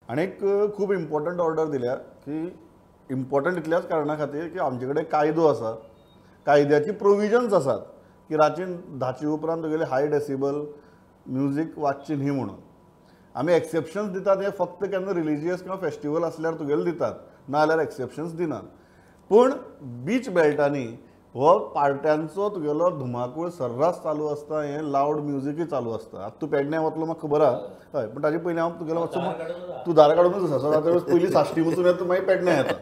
आनी एक खूब इम्पॉर्टंट ऑर्डर दिल्या की इम्पॉर्टंट इतल्याच कारणा खातीर की आमचे कडेन कायदो आसा, कायद्याची प्रोविजन्स आसात की रातीन 10 उपरांत तुगेले हाय डेसिबल म्युजीक वाजची न्ही म्हणून. आमी एक्सेप्शन्स दितात हे फक्त केन्ना रिलिजियस किंवा फेस्टिवल आसल्यार तुगेले दितात, ना जाल्यार एक्सेप्शन्स दिनात. पूण बीच बेल्टांनी हो पार्ट्यांचो तुगेलो धुमाकूळ सर्रास चालू आसता, हें लावड म्युजिकूय चालू आसता. आतां तूं पेडण्यां वतलो म्हाका खबर आहा, हय, पूण ताजे पयलीं हांव तुगेलो मातसो तूं दारा काडूनच आसा, सो आतां पयलीं साश्टी वचून येता मागीर पेडण्यां येता.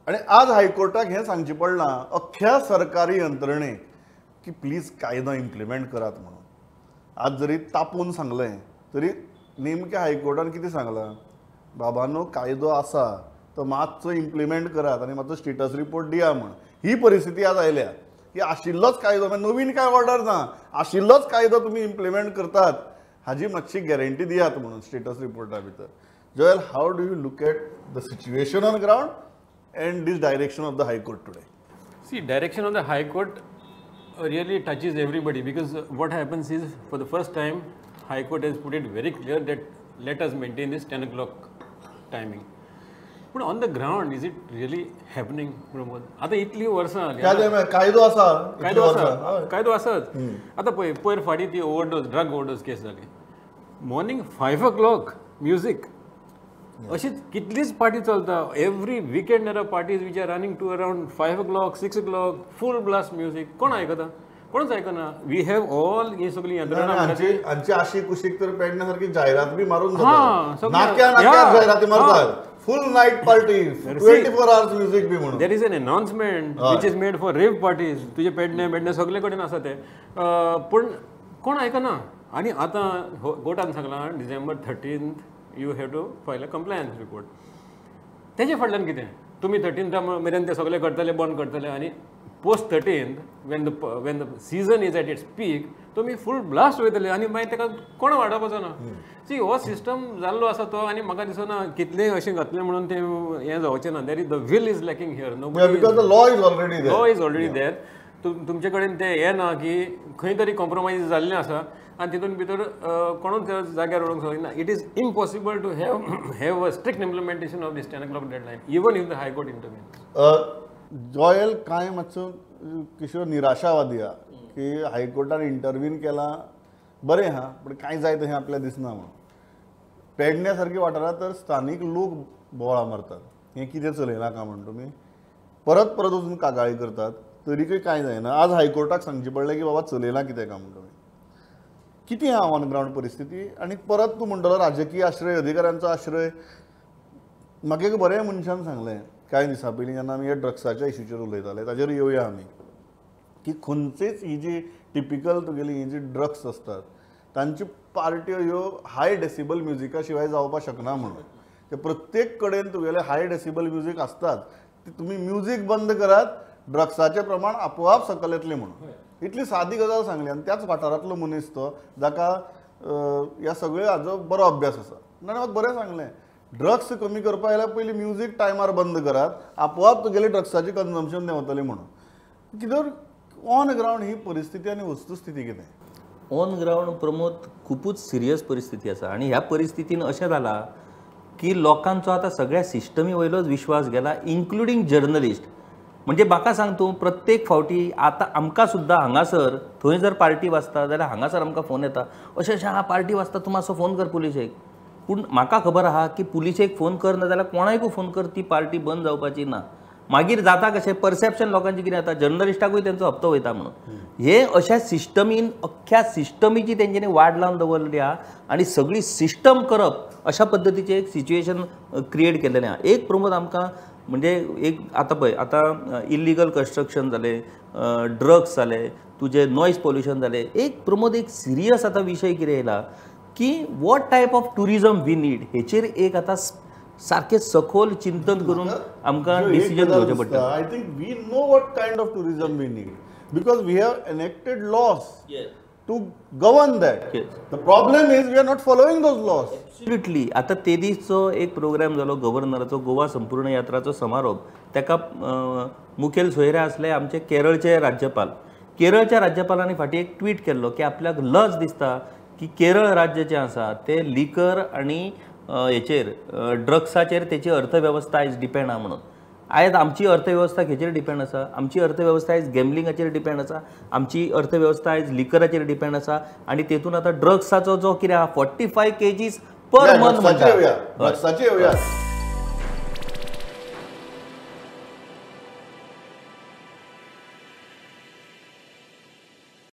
आनी आज हायकोर्टाक हें सांगचें पडलां अख्ख्या सरकारी यंत्रणेक की प्लीज कायदो इम्प्लिमेंट करात म्हणून. आज जरी तापून सांगलें तरी नेमकें हायकोर्टान कितें सांगलां, बाबांनो कायदो आसा तो मातसो इम्प्लिमेंट करात आनी मातसो स्टेटस रिपोर्ट दिया म्हण. ही परिस्थिती आज आयल्या की आशिल्लोच कायदो, नवीन काय ऑर्डर ना, आशिल्लोच कायदो तुमी इम्प्लिमेंट करतात हाजी मातशी गॅरंटी दियात म्हणून स्टेटस रिपोर्टा भितर. Joel, how do you look at the situation on ground and this direction of the High Court today? See, direction of the High Court really touches everybody, because what happens is, for the first time High Court has put it very clear that let us maintain this 10 o'clock timing. But on the ground, is it really happening, Pramod? आतां इतली वर्सां कायदो आसा, कायदो आसा, कायदो आसाच. आतां पळय, पयर फाटीं ती ओवरडोज, ड्रग ओवरडोज केस जाली. मॉर्निंग 5 o'clock music, अशीच कितलीच पार्टी चलता. Every weekend there are parties which are running to around 5 o'clock, 6 o'clock, full blast music. कोण आयकता? कोणच आयकना. We have all ही सगळी यंत्रणा हांची आशी कुशीक तर पेडण्या सारकी जायरात बी मारून जाता, नाक्या नाक्यार जायराती मारतात, full night party, 24 hours music बी म्हणून. There is an announcement which is made for rave parties. तुजे पेडणे बेडणे सगळे कडेन आसा ते, पूण कोण आयकना. आनी आतां कोर्टान सांगलां December 13 you have to file a compliance report. तेजे फाटल्यान कितें, तुमी 13 मेरेन ते सगळे करतले, बंद करतले, आनी post 13 when the season is at its peak तुमी फूल ब्लास्ट वयतले आनी मागीर ताका कोण वाडोवपाचो ना. सी, हो सिस्टम जाल्लो आसा तो, आनी म्हाका दिसना कितलेंय अशें घातलें म्हणून तें हें जावचें ना. There is the will is lacking here. Because the law is already there. Law is already there. तुमचे कडेन तें हें ना की खंय तरी कॉम्प्रोमायज जाल्लें आसा आनी तितून भितर कोणूच त्या जाग्यार उडोवंक शकना. It is impossible to have a strict implementation of this 10 o'clock deadline even if the High Court intervenes. Joel, कांय मातसो किशोर निराशावादी आहा की हायकोर्टान इंटरवीन केलां बरें आहा, पूण कांय जाय तशें आपल्याक दिसना म्हणून. पेडण्या सारक्या वाठारांत तर स्थानीक लोक बोवाळ मारतात, हें कितें चलयलां काय म्हण तुमी परत परत वचून कागाळी करतात, तरीकय कांय जायना. आज हायकोर्टाक सांगचें पडलें की बाबा चलयलां कितें काय म्हण तुमी. कितें आहा ऑन ग्रावंड परिस्थिती? आनी परत तूं म्हणटलो राजकीय आश्रय, अधिकाऱ्यांचो आश्रय. म्हाका एक बरें मनशान सांगलें कांय दिसां पयलीं जेन्ना आमी ह्या ड्रग्साच्या इश्यूचेर उलयताले, ताजेर येवया आमी, की खंयचीच ही जी टिपिकल तुगेली ही जी ड्रग्स आसतात तांच्यो पार्ट्यो ह्यो हाय डेसिबल म्युजिका शिवाय जावपाक शकना म्हणून. ते प्रत्येक कडेन तुगेले हाय डेसिबल म्युजीक आसतात, ते तुमी म्युजीक बंद करात, ड्रग्साचें प्रमाण आपोआप सकयल येतलें म्हणून. इतली सादी गजाल सांगली. आनी त्याच वाठारांतलो मनीस तो, जाका ह्या सगळ्या हाजो बरो अभ्यास आसा, ताणें म्हाका बरें सांगलें, ड्रग्स कमी करपा जाल्यार पयलीं म्युजीक टायमार बंद करात, आपोआप तुगेली ड्रग्साची कन्जम्पशन देंवतली म्हणून. कित्याक ऑन ग्रावंड ही परिस्थिती आनी वस्तुस्थिती कितें? ऑन ग्रावंड प्रमोद खुबूच सिरियस परिस्थिती आसा, आनी ह्या परिस्थितीन अशें जालां की लोकांचो आतां सगळ्या सिस्टमी वयलोच विश्वास गेला, इन्क्लुडींग जर्नलिस्ट. म्हणजे म्हाका सांग तूं, प्रत्येक फावटी आतां आमकां सुद्दां हांगासर थंय जर पार्टी वाजता जाल्यार हांगासर आमकां फोन येता, अशें अशें आहा पार्टी वाजता, तूं मातसो फोन कर पुलिशेक. पूण म्हाका खबर आहा की पुलिशेक फोन कर ना जाल्यार कोणाकूय फोन कर, ती पार्टी बंद जावपाची ना. मागीर जाता कशें, परसेप्शन लोकांचें कितें जाता, जर्नलिस्टाकूय तेंचो हप्तो वयता म्हणून. हे अशा सिस्टमीन अख्ख्या सिस्टमीची तेंच्यांनी वाड लावन दवरली आहा आनी सगळी सिस्टम करप अशा पद्दतीचें एक सिच्युएशन क्रिएट केल्लें आहा. एक प्रमोद आमकां म्हणजे एक आतां पळय, आतां इल्लिगल कन्स्ट्रक्शन जालें, ड्रग्स जाले, तुजें नॉयज पोल्युशन जालें. एक प्रमोद एक सिरियस आतां विशय कितें येयला की what type of tourism we need, हेचेर एक आतां सारकें सखोल चिंतन करून आमकां डिसिजन घेवचें पडटा. I think we know what kind of tourism we need because we have enacted laws to govern that. The problem is we are not following those laws. Absolutely. आतां ते दीसचो एक प्रोग्राम जालो गव्हर्नराचो, गोवा संपूर्ण यात्राचो समारोप, ताका मुखेल सोयरे आसले आमचे केरळचे राज्यपाल. केरळच्या राज्यपालांनी फाटीं एक ट्वीट केल्लो की आपल्याक लज दिसता की केरळ राज्य जें आसा तें लिकर आनी हेचेर ड्रग्साचेर तेची अर्थवेवस्था आयज डिपेंड आहा म्हणून. आयज आमची अर्थवेवस्था खेचेर डिपेंड आसा? आमची अर्थवेवस्था आयज गॅमलिंगाचेर डिपेंड आसा, आमची अर्थवेवस्था आयज लिकराचेर डिपेंड आसा आनी तेतून आतां ड्रग्साचो जो कितें आहा 45 kgs per month म्हणटा. ड्रग्साचेर येवया.